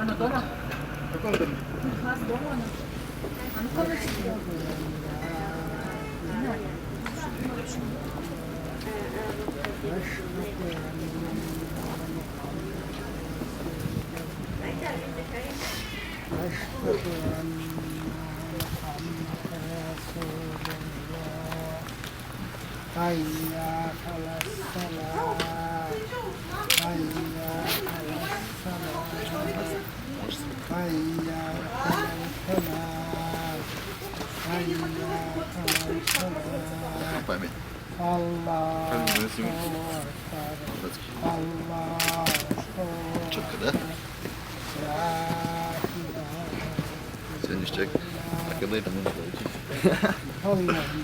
Она дома? В каком доме? У нас дома она. Она в комнате сидела. Память. Четко, да? Все ништяк. А когда это можно получить? Amin.